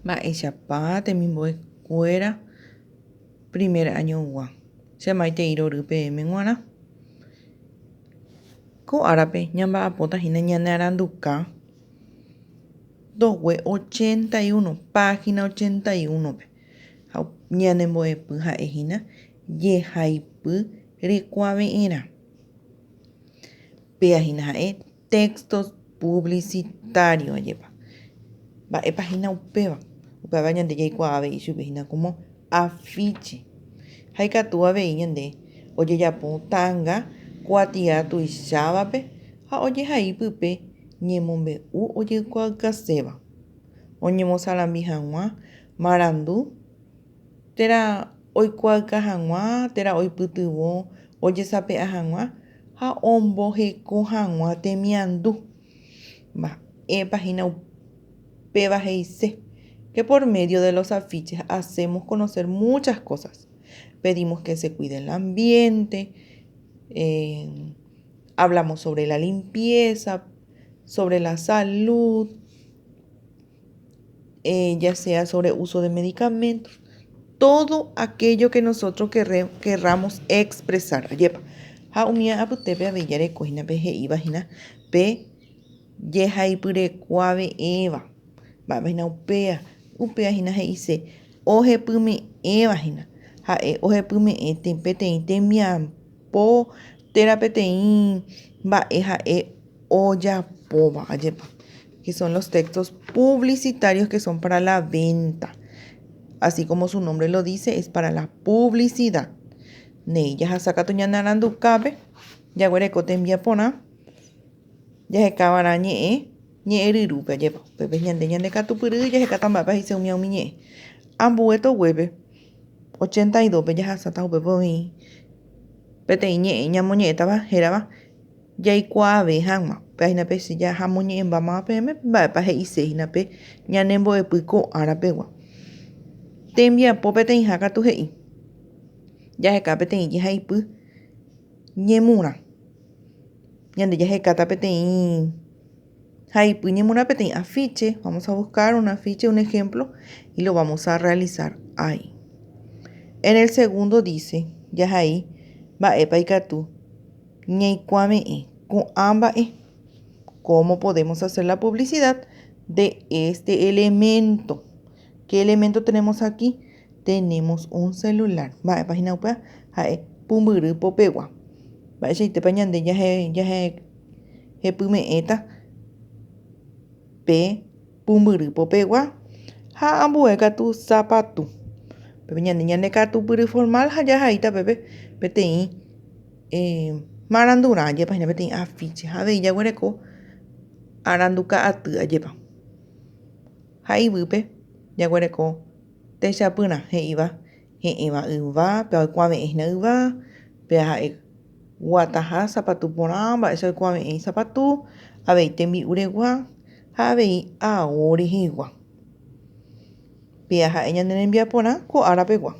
Mba'eichapa temimbo'ekuéra primer añogua. Che maitei rory peẽme g̃uarã. Ko árape ñamba'apóta hína ñane aranduka togue 81, página 81-pe. Ha ñanembo'epy ha'e hína jehaipy rekuave'ẽrã. Péa hína ha'e textos publicitarios ajépa. Mba'épa hína upéva? Upéva ñande jaikuaa avei chupe hína como afiche. Ha ikatu avei ñande ojejapo ta'anga kuatia tuichávape ha ojehai pype ñemombe'u ojekuaaukaséva, oñemosarambi hag̃ua marandu térã oikuaauka hag̃ua térã oipytyvõ ojesape'a hag̃ua ha omboheko hag̃ua temiandu. Mba'épa hína upéva he'ise? Que por medio de los afiches hacemos conocer muchas cosas. Pedimos que se cuide el ambiente, eh, hablamos sobre la limpieza, sobre la salud, eh, ya sea sobre uso de medicamentos, todo aquello que nosotros querramos expresar. Ajépa. Ha umíva apytépe avei jareko hína pe he'íva hína pe jehaipyrekuave'ẽva. Mba'épa hína upéva? Upéva hína he'ise ohepyme'ẽva hína. Ha'e ohepyme'ẽ peteĩ tembiapo térã peteĩ mba'e ha'e ojapóva. Ajépa. Que son los textos publicitarios que son para la venta. Así como su nombre lo dice, es para la publicidad. Néi, jahasa katu ñane arandukápe, jaguereko tembiaporã, jahekava'erã ñe'ẽ, ñe'ẽ ryrúpe, ajépa. Upépe ñande ñandekatupyry jahekáta mba'épa he'ise umi umi ñe'ẽ. Ambue toguépe, 82-pe jahasáta upépe oĩ peteĩ ñe'ẽ ñamoñe'ẽtava hérava Jaikuaave hag̃ua, upéva hína pe che jahamoñe'ẽmbámava peẽme mba'épa he'ise hína pe ñanembo'epy ko ára pegua. Tembiapo peteĩha katu he'i, jaheka peteĩ jehaipy ñemurã. Ñande jahekáta peteĩ haipy ñemurã peteĩ afiche, vamos a buscar un afiche, un ejemplo, y lo vamos a realizar ahí. En el segundo dice, jahai mba'épa ikatu Ñaikuave'ẽ ko'ã mba'e. Cómo podemos hacer la publicidad de este elemento? Qué elemento tenemos aquí? Tenemos un celular. Mba'épa hína upéva? Ha'e pumbyry popegua. Mba'eichaitépa ñande jahepyme'ẽta pe pumbyry popegua ha ambue katu sapatu. Pépe ñande ñandekatupyry formal ha jahaíta pépe peteĩ Marandurã ajépa hína peteĩ afiche ha avei jaguereko aranduka aty ajépa. Ha ivýpe jaguereko techapyrã he'íva he'ẽva yva, pe oikuave'ẽ hína yva, pe ha'e guataha sapatu porã mba'éicha oikuave'ẽ isapatu, avei tembi'u regua ha avei ao rehegua. Péa ha'e ñane rembiaporã ko ára pegua.